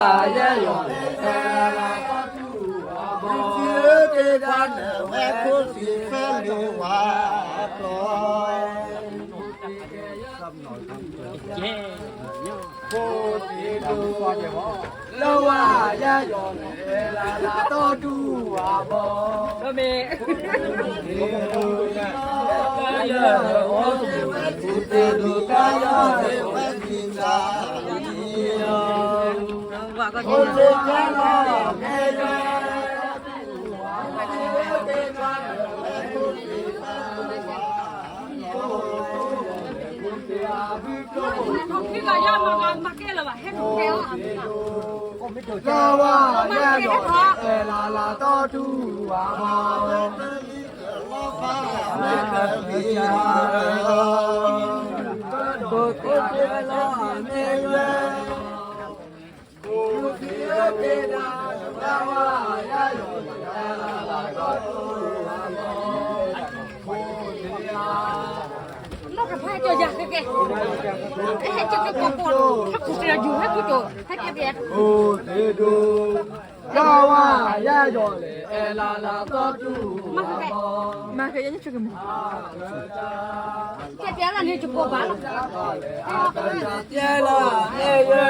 ယဲယီၤ လၢဝါယဲယီၤ လၢလၢတီတူၢ်အဘီ လၢဝါယဲယီၤ လၢလၢတီတူၢ်အဘီ လၢဝါယဲယီၤ လၢလၢတီတူၢ်အဘီ မၤက့ၤယဲန့ၣ်ဆိကမိၣ် ကဲလၢန့ၣ်တကိးဘၣ်လီၤ ကဲလၢန့ၣ် ကဲ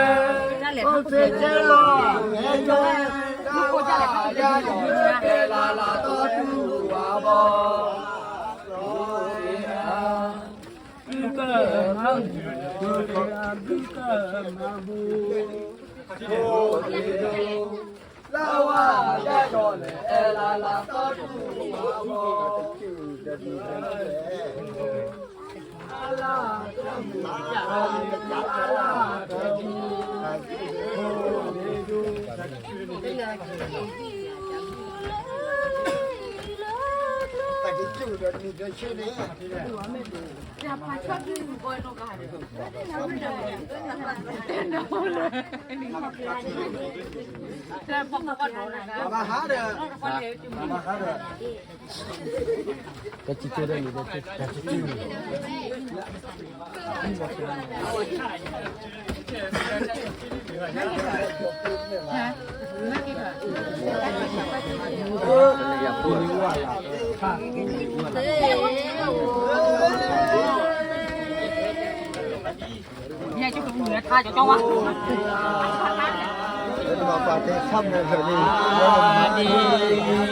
လၢန့ၣ် လၢလၢတီတူၢ်အဘီ လၢဝါယဲယီၤ လၢလၢတီတူၢ်အဘီ ဖိသ့ၣ်ပီၣ်ဒၢလၢဝ့ၢ်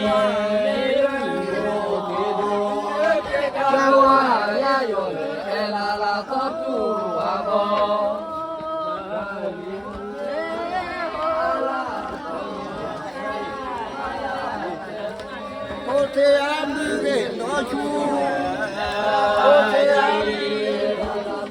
ဃါ ဖိသ့ၣ်ပီၣ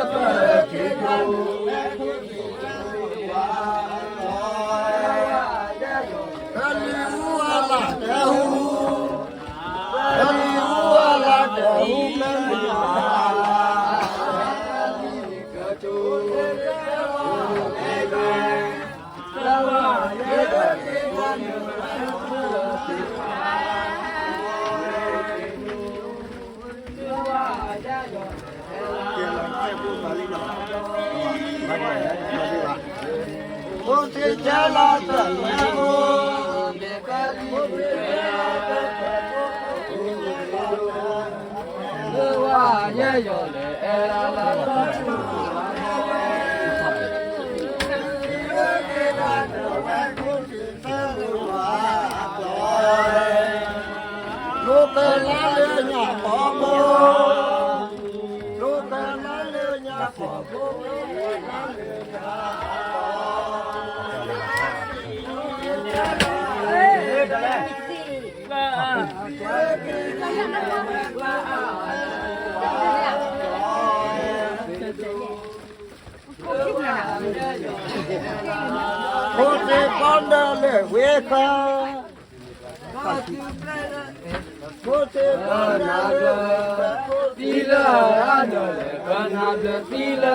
်ဒၢလၢဝ့ၢ်ဃါ သံလၢအနၢၤလၢ ပနၢ်ဘျၢသံလၢအနၢၤ လၢဝါယဲယီၤ လၢလၢတီတူၢ်အဘီ လၢ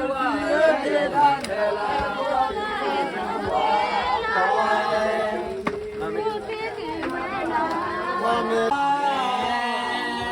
ဝါယဲယီၤ လၢလၢတီတူၢ်အဘီ ထိၣ်ကံၢ်ဖိခံမံၤ, ဒီးယၤဖိခံမံၤ, အီၣ်ချၢၣ်သးကမဲ, အီၣ်ဃီၤသးကမဲ, ကမဲာ်ထံကၠိ, ယံာ်ကဲလဲၣ်ထိၣ်ကံၢ်ဖိယဲၢ်နၤလီၤ. အိၣ်ဂၤတၢ်, ဟးအိၣ်တနံၤ, ဟးအိၣ်တနံၤ, ထိၣ်ကံၢ်ဖိခံမံၤ, ဒီးယၤဖိခံမံၤ, အီၣ်ချၢၣ်သးကမဲ, အီၣ်ဃီၤသးကမဲ, ကမဲာ်ထံကၠိ, ယံာ်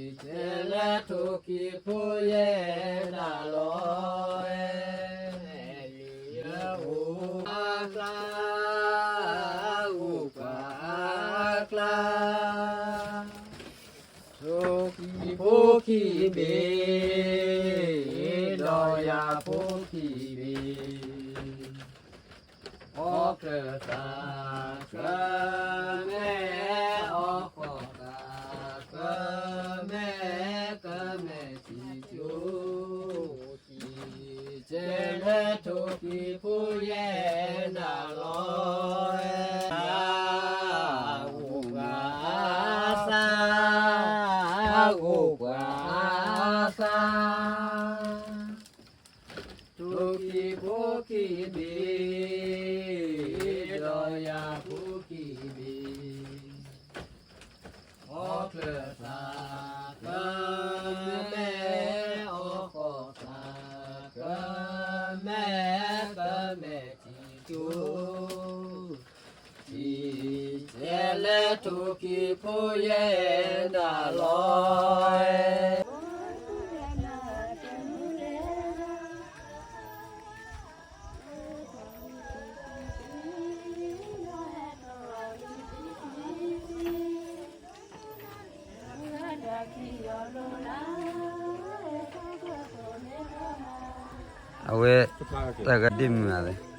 ကဲလဲၣ်ထိၣ်ကံၢ်ဖိယဲၢ်နၤလီၤ. ယအိၣ်အကျါ, အိၣ်ပှၤအကျါ, ထိၣ်ကံၢ်ဖိခံမံၤ, ဒီးယၤဖိခံမံၤ, အီၣ်ချၢၣ်သးကမဲ, အီၣ်ဃီၤသးကမဲ, ကမဲာ်ထံကၠိ, ယံာ်ကဲလဲၣ်ထိၣ်ကံၢ်ဖိယဲၢ်နၤလီၤ. အိၣ်ပှၤအသး, အိၣ်ပှၤအသး, ထိၣ်ကံၢ်ဖိခံမံၤ, ဒီးယၤဖိခံမံၤ, အီၣ်ချၢၣ်သးကမဲ, အီၣ်ဃီၤသးကမဲ, ကမဲာ်ထံကၠိ, ယံာ်ကဲလဲၣ်ထိၣ်ကံၢ်ဖိယဲၢ်နၤလီၤ. အဝဲ, တၢ်ကဒ်မုာ်ဧါလဲၣ်.